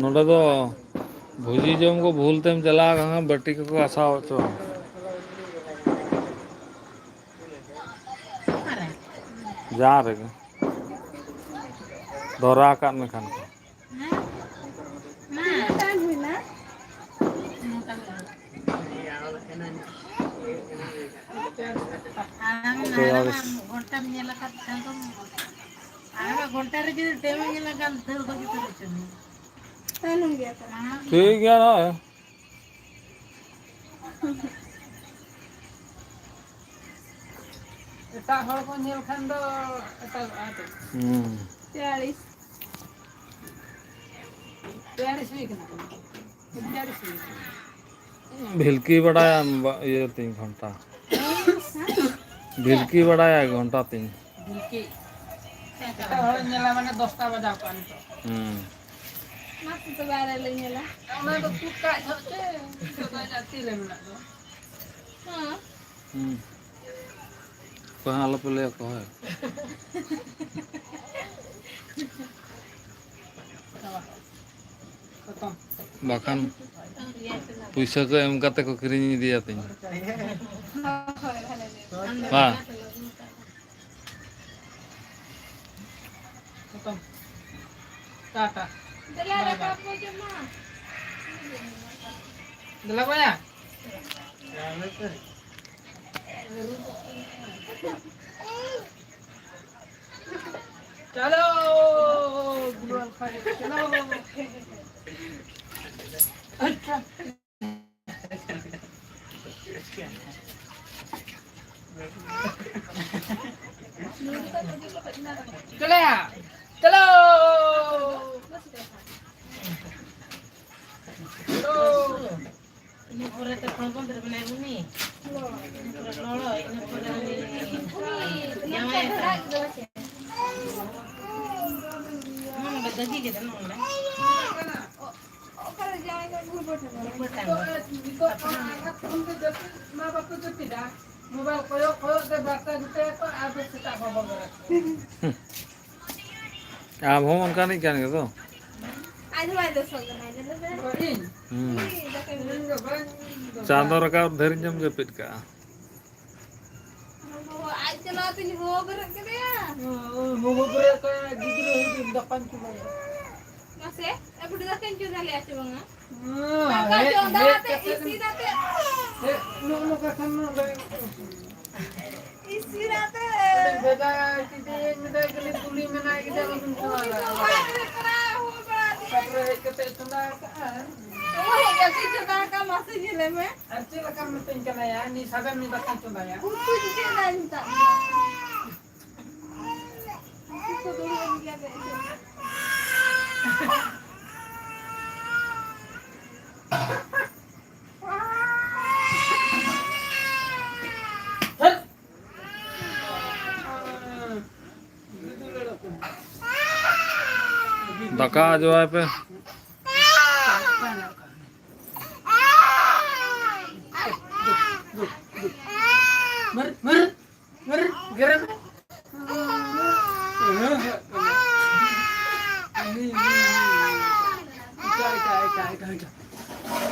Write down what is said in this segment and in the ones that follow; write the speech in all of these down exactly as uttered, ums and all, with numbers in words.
ᱱᱚᱰᱮ ᱫᱚ ᱵᱷᱩᱡᱤ ᱡᱚᱢ ᱠᱚ ᱵᱷᱩᱞ ᱛᱮᱢ ᱪᱟᱞᱟᱣ ᱟᱠᱟᱱ ᱠᱷᱟᱱ ᱵᱟᱹᱴᱤ ᱠᱚᱠᱚ ᱜᱷᱟᱥᱟᱣ ᱦᱚᱪᱚ᱾ ᱡᱟᱦᱟᱸ ᱨᱮᱜᱮ ᱫᱷᱚᱨᱟ ᱟᱠᱟᱫ ᱢᱮᱠᱷᱟᱱ ᱠᱚ᱾ ᱟᱢ ᱛᱮᱭᱟᱨᱤᱥ᱾ ᱜᱷᱚᱱᱴᱟᱢ ᱧᱮᱞ ᱟᱠᱟᱫ ᱠᱷᱟᱱ ᱫᱚᱢ, ᱟᱨ ᱜᱷᱚᱱᱴᱟ ᱨᱮ ᱡᱩᱫᱤ ᱴᱟᱭᱤᱢ ᱧᱮᱞ ᱞᱮᱠᱷᱟᱱ ᱫᱟᱹᱲ ᱠᱚ ᱡᱩᱫᱤ ᱦᱚᱪᱚ ᱢᱮᱭᱟ᱾ ᱛᱟᱭᱱᱚᱢ ᱜᱮᱭᱟ ᱛᱚ᱾ ᱴᱷᱤᱠ ᱜᱮᱭᱟ ᱱᱚᱜᱼᱚᱭ᱾ ᱮᱴᱟᱜ ᱦᱚᱲ ᱠᱚ ᱧᱮᱞ ᱠᱷᱟᱱ ᱫᱚ ᱮᱴᱟᱜᱚᱜᱼᱟ ᱛᱚ᱾ ᱦᱩᱸ᱾ ᱛᱮᱭᱟᱨᱤᱥ᱾ ᱛᱮᱭᱟᱨᱤᱥ ᱦᱩᱭ ᱠᱟᱱᱟ᱾ ᱛᱮᱭᱟᱨᱤᱥ ᱦᱩᱭ ᱠᱟᱱᱟ᱾ ᱵᱷᱤᱞᱠᱤ ᱵᱟᱰᱟᱭᱟ ᱵᱟ-, ᱤᱭᱟᱹ ᱛᱤᱧ ᱜᱷᱚᱱᱴᱟ᱾ ᱵᱷᱤᱞᱠᱤ ᱵᱟᱰᱟᱭᱟ ᱜᱷᱚᱱᱴᱟ ᱛᱤᱧ᱾ ᱵᱷᱤᱞᱠᱤ᱾ ᱮᱴᱟᱜ ᱦᱚᱲ ᱧᱮᱞᱟ ᱢᱟᱱᱮ ᱫᱚᱥᱴᱟ ᱵᱟᱡᱟᱣ ᱠᱚᱜᱼᱟ ᱱᱤᱛᱚᱜ᱾ ᱦᱩᱸ᱾ ᱚᱱᱟ ᱛᱮᱫᱚ ᱵᱟᱭᱨᱮ ᱞᱮ ᱧᱮᱞᱟ᱾ ᱚᱱᱟ ᱫᱚ ᱛᱩᱫ ᱠᱟᱜ ᱡᱚᱦᱚᱜ ᱪᱮ, ᱱᱤᱛᱚᱜ ᱫᱚ ᱟᱡᱟᱜ ᱛᱤᱨᱮ ᱢᱮᱱᱟᱜ ᱫᱚ᱾ ᱦᱮᱸ᱾ ᱦᱩᱸ᱾ ᱚᱠᱚᱭ ᱦᱚᱸ ᱟᱞᱚᱯᱮ ᱞᱟᱹᱭ ᱟᱠᱚᱣᱟ, ᱦᱳᱭ᱾ ᱠᱷᱚᱛᱚᱢ᱾ ᱵᱟᱠᱷᱟᱱ ᱯᱩᱭᱥᱟᱹ ᱠᱚ ᱮᱢ ᱠᱟᱛᱮ ᱠᱚ ᱠᱤᱨᱤᱧ ᱤᱫᱤᱭᱟ ᱛᱤᱧ᱾ ᱦᱳᱭ, ᱦᱳᱭ, ᱵᱷᱟᱞᱮ ᱜᱮ᱾ ᱵᱟᱝ᱾ ᱠᱷᱚᱛᱚᱢ᱾ ᱴᱟᱴᱟ᱾ ᱫᱮᱞᱟ ᱵᱟᱭ ᱫᱟᱠᱟ ᱵᱟᱭ᱾ ᱠᱚ ᱡᱚᱢᱟ᱾ ᱫᱮᱞᱟ ᱵᱟᱭᱟ᱾ ᱪᱚᱞᱚ, ᱜᱩᱞᱟᱞ ᱠᱷᱟᱱ, ᱪᱚᱞᱚ᱾ ᱟᱪᱪᱷᱟ᱾ ᱪᱚᱞᱚᱭᱟ, ᱪᱚᱞᱚ᱾ ᱪᱚᱞᱚ᱾ ᱤᱱᱟᱹ ᱯᱚᱨᱮ ᱛᱮ ᱯᱷᱚᱞ ᱵᱚᱱᱫ ᱨᱮ ᱢᱮᱱᱟᱭ ᱩᱱᱤ᱾ ᱤᱱᱟᱹ ᱯᱚᱨᱮ ᱞᱚᱲᱚ, ᱤᱱᱟᱹ ᱯᱚᱨᱮ ᱩᱱᱤ ᱡᱟᱶᱟᱭ ᱟᱠᱟᱱ᱾ ᱱᱚᱜᱼᱚ ᱱᱚᱰᱮ ᱫᱟᱜᱤ ᱠᱮᱫᱟ, ᱱᱚᱜᱼᱚ ᱱᱚᱰᱮ᱾ ᱚᱠᱟᱨᱮ ᱡᱟᱶᱟᱭ ᱫᱚ ᱜᱩᱨᱵᱟᱹ ᱴᱷᱮᱱ? ᱜᱩᱨᱵᱟᱹ ᱴᱷᱮᱱ᱾ ᱱᱤᱛᱚᱜ ᱚᱱᱟ ᱟᱜᱷᱟᱛ ᱠᱷᱚᱱ ᱜᱮ ᱡᱟᱹᱯᱤᱫ ᱢᱟ ᱵᱟᱠᱚ ᱡᱟᱹᱯᱤᱫᱟ᱾ ᱢᱳᱵᱟᱭᱤᱞ ᱠᱚᱭᱚᱜ ᱠᱚᱭᱚᱜ ᱛᱮ ᱵᱟᱨᱴᱟ ᱜᱷᱩᱴᱟᱹᱭᱟᱠᱚ ᱟᱨ ᱫᱚ ᱥᱮᱛᱟᱜ ᱵᱟᱵᱚ ᱵᱮᱨᱮᱫ᱾ ᱟᱢ ᱦᱚᱸ ᱚᱱᱠᱟᱱᱤᱡ ᱠᱟᱱ ᱜᱮ ᱛᱚ? ᱟᱨ ᱵᱟᱭ ᱫᱚᱥᱚᱜ ᱠᱟᱱᱟᱭ, ᱧᱮᱞ ᱢᱮ᱾ ᱤᱧ? ᱦᱩᱸ᱾ ᱤᱧ ᱫᱟᱠᱟᱧ ᱤᱧ ᱫᱚ ᱵᱟᱹᱧ ᱫᱚᱥᱚᱜ ᱪᱟᱸᱫᱚ ᱠᱟᱱᱟ᱾ ᱨᱟᱠᱟᱵ ᱫᱷᱟᱹᱨᱤᱡ ᱮᱢ ᱡᱟᱹᱯᱤᱫ ᱠᱟᱜᱼᱟ᱾ ᱟᱡ ᱪᱟᱞᱟᱣ ᱛᱤᱧ ᱦᱚᱦᱚ ᱵᱮᱨᱮᱫ ᱠᱮᱫᱮᱭᱟ᱾ ᱦᱚᱦᱚ ᱵᱮᱨᱮᱫ ᱠᱟᱭᱟ, ᱜᱤᱫᱽᱨᱟᱹ ᱦᱤᱡᱩᱜ ᱫᱟᱠᱟᱧ ᱪᱚᱸᱫᱟᱭᱟ᱾ ᱢᱟᱥᱮ, ᱮ ᱵᱩᱰᱷᱤ, ᱫᱟᱠᱟᱧ ᱪᱚᱸᱫᱟ ᱞᱮᱭᱟ ᱪᱮ ᱵᱟᱝᱟ? ᱦᱮᱸ, ᱫᱟᱠᱟ ᱦᱮᱡ, ᱪᱚᱸᱫᱟ ᱦᱮᱡ ᱟᱛᱮ, ᱠᱟᱛᱮ ᱫᱚ ᱤᱥᱤᱱ ᱟᱛᱮ᱾ ᱦᱮᱡ, ᱱᱚᱜᱼᱚ ᱱᱚᱝᱠᱟ ᱠᱷᱟᱱ ᱢᱟ ᱵᱟᱭ ᱤᱥᱤᱱ ᱟᱛᱮ᱾ ᱵᱷᱮᱡᱟ ᱠᱮᱫᱮᱭᱟᱹᱧ, ᱢᱮᱛᱟᱭ ᱠᱟᱹᱱᱟᱹᱧ ᱠᱩᱞᱤ ᱢᱮᱱᱟᱭ ᱠᱮᱫᱟ, ᱩᱱᱤ ᱪᱟᱞᱟᱣ ᱩᱱᱤ ᱫᱚ ᱮᱱᱟ᱾ ᱵᱟᱭ ᱦᱮᱡ ᱠᱟᱱᱟ, ᱦᱚᱦᱚ ᱵᱟᱲᱟ ᱟᱫᱮᱭᱟᱭ᱾ ᱛᱟᱨᱯᱚᱨᱮ ᱦᱮᱡ ᱠᱟᱛᱮ ᱪᱚᱸᱫᱟ ᱟᱠᱟᱫᱼᱟ᱾ ᱦᱚᱦᱚ ᱦᱮᱡ ᱠᱟᱛᱮ ᱪᱚᱸᱫᱟ ᱟᱠᱟᱫ, ᱢᱟᱥᱮ ᱧᱮᱞᱮ ᱢᱮ᱾ ᱟᱨ ᱪᱮᱫ ᱞᱮᱠᱟᱢ ᱢᱤᱛᱟᱹᱧ ᱠᱟᱱᱟ ᱭᱟ? ᱱᱤ ᱥᱟᱵᱮᱢ ᱱᱤ ᱫᱟᱠᱟᱧ ᱪᱚᱸᱫᱟᱭᱟ᱾ ᱩᱛᱩᱧ ᱪᱮᱫᱟ ᱱᱤᱛᱟᱜ ᱫᱚ᱾ ᱩᱛᱩ ᱠᱚ ᱫᱩᱲᱩᱵ ᱮᱱ ᱜᱮᱭᱟ ᱵᱮ᱾ ᱫᱟᱠᱟ ᱡᱚᱢᱟᱭ ᱯᱮ᱾ ᱢᱟᱹᱨ, ᱢᱟᱹᱨ᱾ ᱢᱟᱹᱨ, ᱜᱮᱨᱮ ᱢᱮ᱾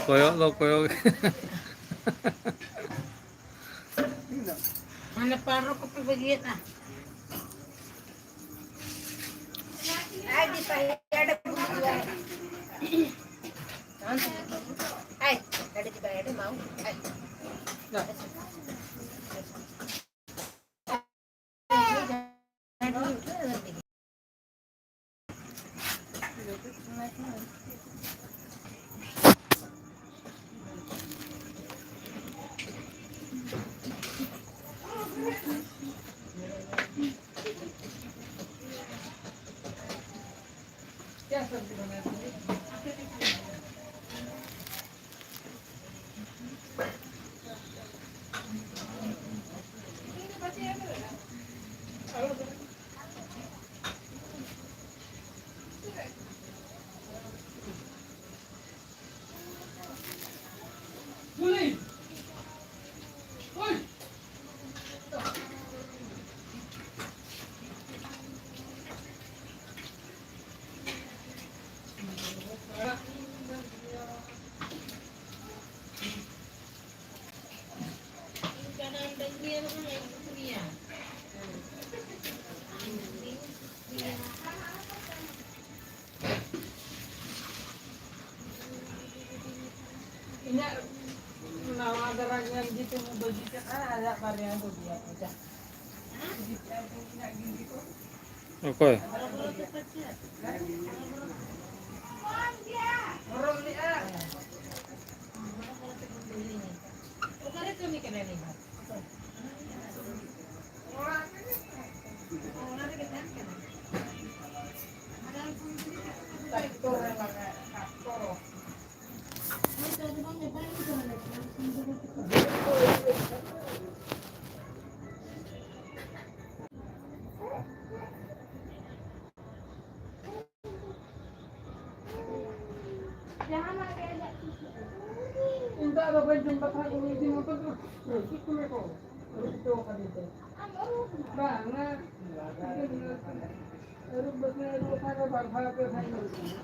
ᱠᱚᱭᱚᱜ ᱫᱚ ᱠᱚᱭᱚᱜ᱾ ᱢᱟᱱᱮ ᱯᱟᱨᱚ ᱠᱚᱯᱮ ᱵᱟᱹᱜᱤᱭᱟᱫᱼᱟ᱾ ᱱᱟᱣᱟ ᱫᱷᱟᱨᱟ ᱧᱮᱞ ᱜᱮ ᱛᱮᱢ ᱵᱟᱹᱜᱤ ᱠᱟᱜᱼᱟ, ᱟᱭᱟᱜ ᱵᱟᱨᱭᱟ ᱵᱟᱹᱜᱤᱭᱟ ᱠᱚ ᱡᱟ᱾ ᱚᱠᱚᱭ? ᱦᱚᱨᱚᱜ ᱞᱮᱜᱼᱟ᱾ ᱚᱠᱟᱨᱮ ᱠᱟᱹᱢᱤ ᱠᱟᱱᱟᱭ ᱱᱩᱭ ᱫᱚ? ᱚᱲᱟᱜ ᱨᱮᱜᱮ ᱛᱟᱦᱮᱱ ᱠᱟᱱᱟᱭ᱾ ᱚᱲᱟᱜ ᱨᱮᱜᱮ ᱛᱟᱦᱮᱱ ᱠᱟᱱᱟᱭ᱾ ᱴᱨᱟᱠᱴᱚᱨ ᱨᱮ ᱞᱟᱜᱟᱭᱟ, ᱴᱨᱟᱠᱴᱚᱨ᱾ ᱤᱧ ᱫᱚ ᱟᱫᱚ ᱵᱟᱹᱧ ᱡᱚᱢ ᱵᱟᱠᱷᱨᱟ ᱠᱚ ᱢᱤᱫ ᱫᱤᱱ ᱢᱚᱛᱚ ᱫᱚ ᱪᱮᱫ ᱠᱚ ᱢᱮ ᱠᱚ ᱟᱹᱨᱩᱵ ᱦᱚᱪᱚ ᱟᱠᱟᱫᱤᱧ ᱛᱮ᱾ ᱵᱟᱝ, ᱚᱱᱟ ᱟᱹᱨᱩᱵ ᱵᱟᱹᱥᱭᱟᱹ ᱟᱹᱨᱩᱵ ᱟᱠᱟᱫ ᱨᱮ ᱵᱟᱨ ᱫᱷᱟᱣ ᱯᱮ ᱫᱷᱟᱣ ᱤᱧ ᱟᱹᱨᱩᱵ ᱠᱮᱫᱟ᱾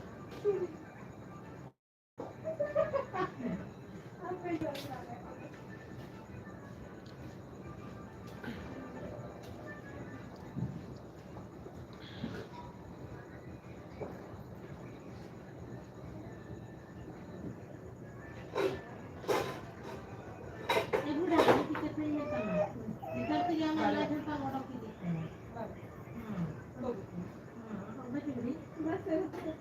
ᱮ ᱵᱩᱰᱷᱟ, ᱟᱢ ᱪᱤᱠᱟᱹᱛᱮ ᱤᱭᱟᱹ ᱠᱟᱱᱟ? ᱱᱮᱛᱟᱨ ᱛᱮᱜᱮ ᱟᱢᱟᱜ ᱞᱟᱡ ᱦᱚᱸ ᱛᱟᱢ ᱚᱰᱚᱠ ᱤᱫᱤᱜ ᱠᱟᱱᱟ᱾ ᱦᱮᱸ᱾ ᱦᱮᱸ, ᱚᱰᱚᱠ ᱤᱫᱤᱜ ᱠᱟᱱᱟ᱾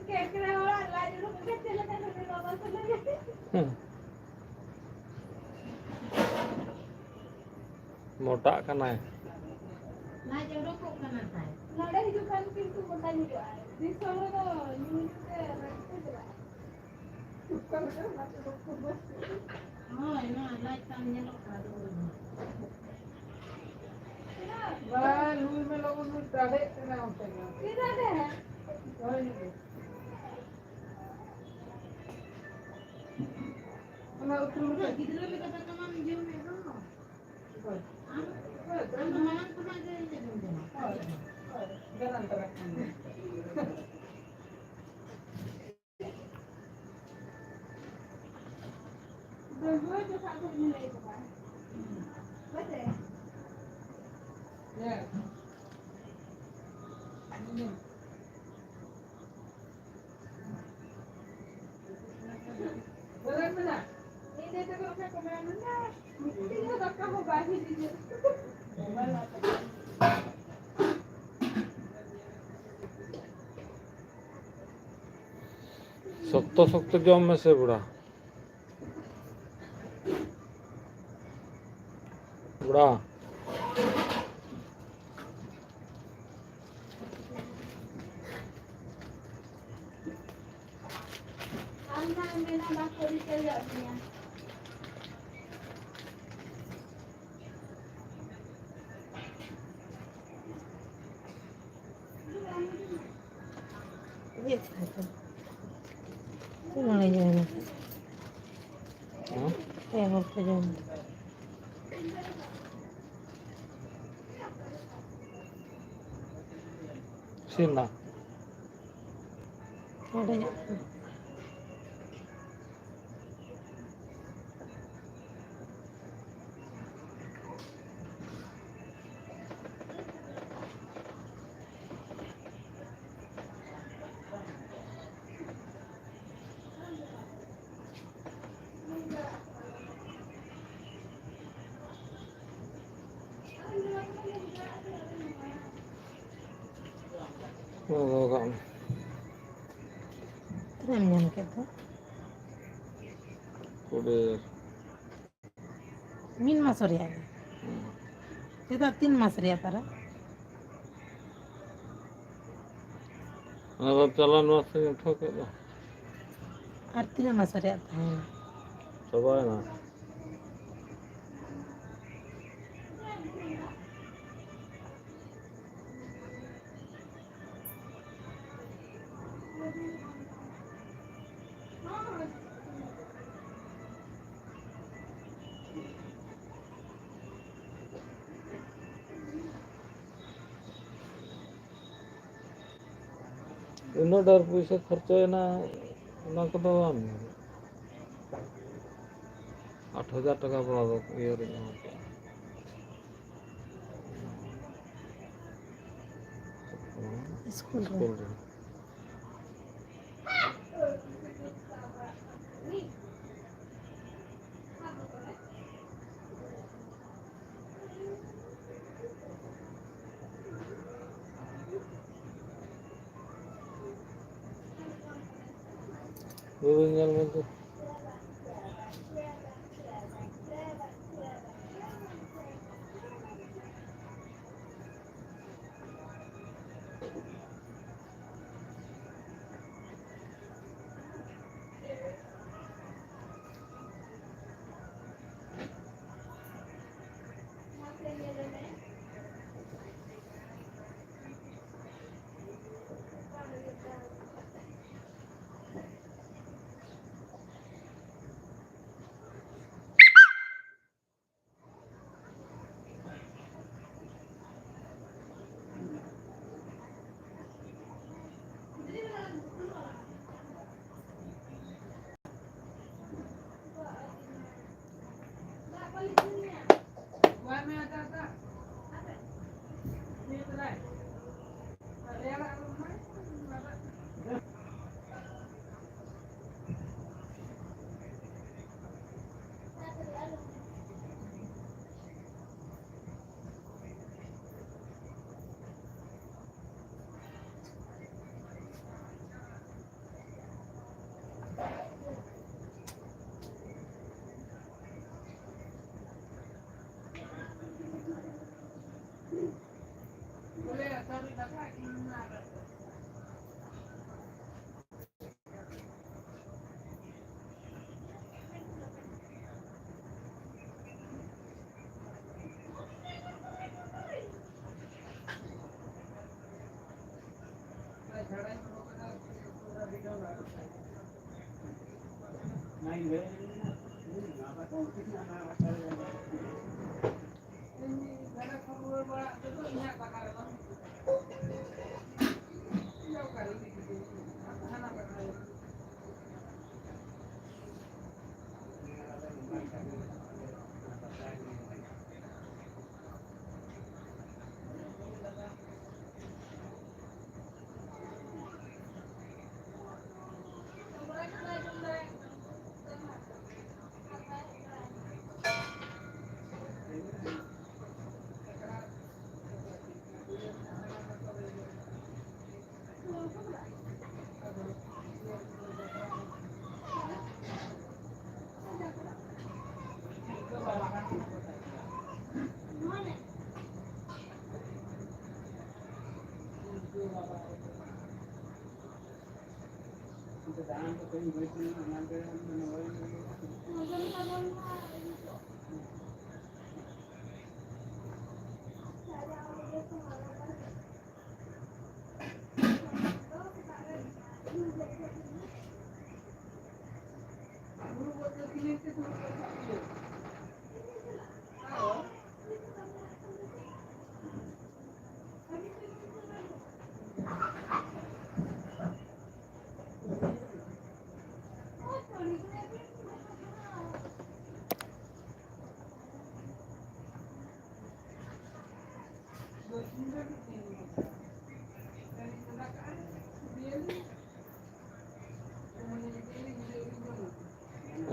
ᱠᱮᱠᱲᱟ ᱦᱚᱲᱟᱜ ᱞᱟᱡ ᱩᱰᱩᱠ ᱠᱟᱛᱮ ᱪᱮᱫ ᱞᱮᱠᱟ ᱠᱟᱛᱮ ᱵᱟᱵᱟ ᱥᱟᱞᱟᱜ ᱦᱩᱸ᱾ ᱢᱚᱴᱟᱜ ᱠᱟᱱᱟᱭ᱾ ᱞᱟᱡ ᱚᱰᱚᱠᱚᱜ ᱠᱟᱱᱟ ᱛᱟᱭ᱾ ᱱᱚᱰᱮ ᱦᱤᱡᱩᱜ ᱠᱷᱟᱱ ᱠᱤᱱᱛᱩ ᱢᱚᱴᱟ ᱧᱚᱜᱚᱜᱼᱟᱭ᱾ ᱫᱤᱥᱚᱢ ᱨᱮᱫᱚ ᱧᱩ ᱧᱩ ᱛᱮ ᱞᱟᱡ ᱠᱚ ᱪᱟᱞᱟᱜᱼᱟ᱾ ᱦᱳᱭ, ᱱᱚᱣᱟ ᱞᱟᱡ ᱛᱟᱢ ᱧᱮᱞᱚᱜ ᱠᱟᱱᱟ ᱫᱚ᱾ ᱵᱟ, ᱱᱩᱭ ᱢᱟ ᱞᱚᱜᱚᱱ ᱱᱩᱭ ᱫᱟᱲᱮᱜ ᱠᱟᱱᱟ ᱚᱱᱛᱮ ᱜᱮ᱾ ᱪᱮᱫ ᱫᱟᱲᱮ? ᱦᱳᱭ, ᱱᱩᱭ᱾ ᱚᱱᱟ ᱩᱛᱩ ᱩᱱᱟᱹᱜ ᱜᱤᱫᱽᱨᱟᱹ ᱞᱮᱠᱟ ᱫᱟᱠᱟ ᱢᱟᱢ ᱡᱚᱢᱮᱫ ᱫᱚ᱾ ᱦᱳᱭ᱾ ᱟᱢ, ᱦᱳᱭ, ᱟᱢ ᱫᱚ ᱢᱟᱲᱟᱝ ᱠᱷᱚᱱᱟᱜ ᱜᱮ ᱤᱭᱟᱹ ᱜᱮᱢ ᱡᱚᱢᱟ᱾ ᱦᱳᱭ, ᱦᱳᱭ, ᱡᱟᱱᱟᱢ ᱛᱚᱨᱟ ᱠᱷᱚᱱ ᱜᱮ᱾ ᱰᱟᱺᱜᱩᱣᱟᱹ ᱡᱚᱠᱷᱟᱜ ᱫᱚ ᱤᱧ ᱞᱟᱹᱭ ᱠᱟᱫᱟ᱾ ᱵᱟᱥᱮ? ᱦᱮᱸ᱾ ᱦᱩᱸ᱾ ᱥᱚᱠᱛᱚ ᱥᱚᱠᱛᱚ ᱡᱚᱢ ᱢᱮᱥᱮ ᱵᱚᱲᱟ᱾ ᱵᱚᱲᱟ᱾ ᱦᱮᱸ? ᱯᱮ ᱦᱚᱲ ᱠᱚ ᱡᱚᱢ ᱮᱫᱟ᱾ ᱤᱥᱤᱱ ᱮᱱᱟ? ᱦᱮᱰᱮᱡᱚᱜ ᱠᱟᱱᱟ᱾ ᱛᱤᱱᱟᱹᱜ ᱮᱢ ᱧᱟᱢ ᱠᱮᱫ ᱫᱚ? ᱠᱩᱲᱤ᱾ ᱢᱤᱫ ᱢᱟᱥ ᱨᱮᱭᱟᱜ ᱜᱮ? ᱦᱩᱸ᱾ ᱪᱮᱫᱟᱜ ᱛᱤᱱ ᱢᱟᱥ ᱨᱮᱭᱟᱜ ᱛᱟᱨᱟ? ᱚᱱᱟ ᱫᱚ ᱪᱟᱞᱟᱣ ᱱᱚᱣᱟ ᱥᱮᱫ ᱩᱴᱷᱟᱹᱣ ᱠᱮᱫ ᱫᱚ᱾ ᱟᱨ ᱛᱤᱱᱟᱹᱜ ᱢᱟᱥ ᱨᱮᱭᱟᱜ ᱛᱟᱦᱮᱸᱭᱮᱱᱟ? ᱪᱟᱵᱟᱭᱮᱱᱟ᱾ ᱩᱱᱟᱹᱜ ᱰᱷᱮᱨ ᱯᱩᱭᱥᱟᱹ ᱠᱷᱚᱨᱪᱟᱭᱮᱱᱟ, ᱚᱱᱟ ᱠᱚᱫᱚ ᱵᱟᱝ ᱧᱟᱢᱚᱜᱼᱟ᱾ ᱟᱴ ᱦᱟᱡᱟᱨ ᱴᱟᱠᱟ ᱵᱚᱲᱟ ᱫᱚ ᱤᱭᱟᱹ ᱨᱮ ᱧᱟᱢ ᱠᱚᱜᱼᱟ᱾ ᱤᱥᱠᱩᱞ ᱨᱮ᱾ ᱤᱥᱠᱩᱞ ᱨᱮ᱾ ᱦᱳᱭ, ᱧᱮᱞ ᱢᱮ ᱛᱚ᱾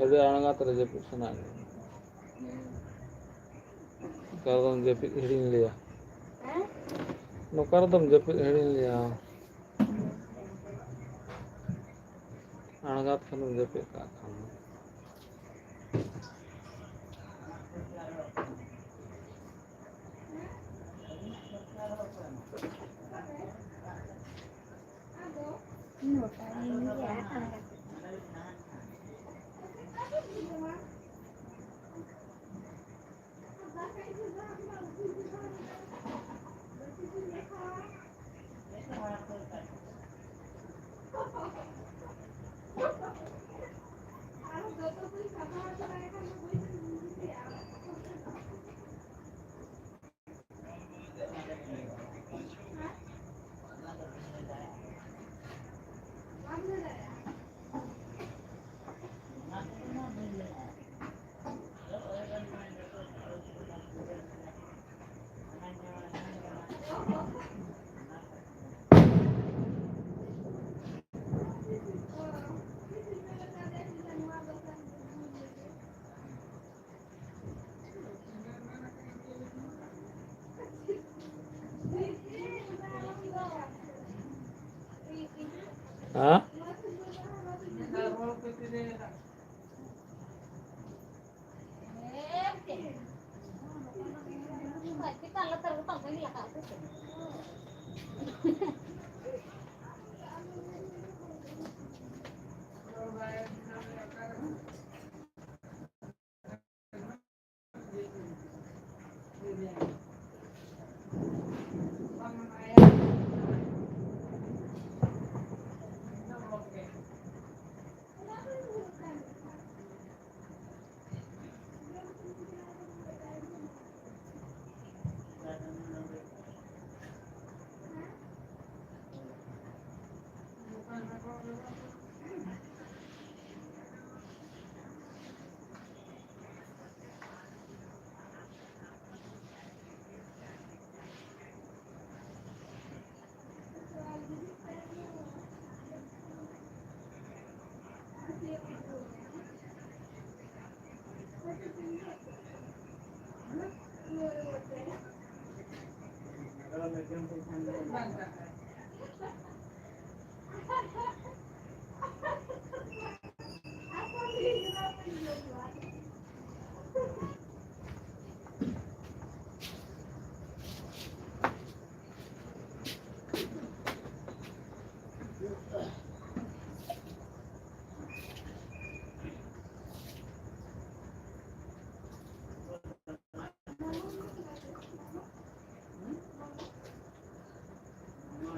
ᱟᱹᱰᱤ ᱟᱬᱜᱟᱛ ᱨᱮ ᱡᱟᱹᱯᱤᱫ ᱥᱟᱱᱟ ᱠᱟᱱᱟ᱾ ᱱᱚᱝᱠᱟ ᱨᱮᱫᱚᱢ ᱡᱟᱹᱯᱤᱫ ᱦᱤᱲᱤᱧ ᱞᱮᱭᱟ᱾ ᱦᱮᱸ? ᱱᱚᱝᱠᱟ ᱨᱮᱫᱚᱢ ᱡᱟᱹᱯᱤᱫ ᱦᱤᱲᱤᱧ ᱞᱮᱭᱟ᱾ ᱟᱬᱜᱟᱛ ᱠᱷᱟᱱᱮᱢ ᱡᱟᱹᱯᱤᱫ ᱠᱟᱜ ᱠᱷᱟᱱ᱾ ᱦᱮᱸ?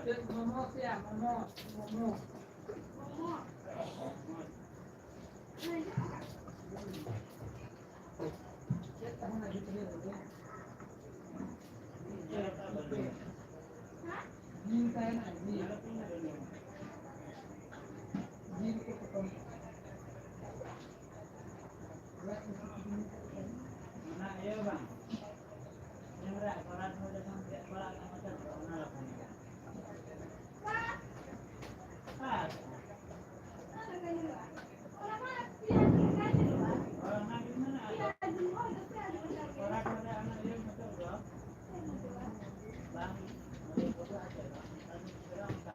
ᱪᱮᱫ ᱢᱳᱢᱳ ᱥᱮ ᱢᱳᱢᱳ? ᱢᱳᱢᱳ᱾ ᱪᱮᱫ ᱛᱟᱦᱮᱱᱟ ᱵᱷᱤᱛᱨᱤ ᱨᱮ? ᱡᱤᱞ ᱛᱟᱦᱮᱱᱟ, ᱡᱤᱞ᱾ ᱡᱤᱞ ᱠᱚ ᱯᱚᱴᱚᱢ᱾ ᱚᱱᱟ ᱤᱭᱟᱹ ᱵᱟᱝ? ᱰᱟᱝᱨᱟ ᱠᱚᱲᱟ ᱠᱚ ᱡᱚᱠᱷᱚᱱ ᱜᱮᱫ ᱵᱟᱲᱟ ᱠᱟᱜ ᱢᱚᱪᱟ ᱠᱚ, ᱚᱱᱟ ᱞᱮᱠᱟ ᱜᱮ᱾ ᱦᱳᱭ, ᱚᱱᱟ ᱜᱮ ᱢᱮᱱᱟ, ᱟᱫᱚ ᱠᱚᱲᱟ ᱠᱚ ᱨᱮ ᱚᱱᱟ ᱤᱭᱟᱹ ᱢᱚᱪᱟ ᱫᱚ ᱵᱟᱝ, ᱚᱱᱟ ᱜᱮ ᱯᱚᱴᱚᱢ ᱟᱛᱮ ᱵᱟᱝ, ᱚᱱᱠᱟ ᱜᱮ ᱚᱱᱠᱟ᱾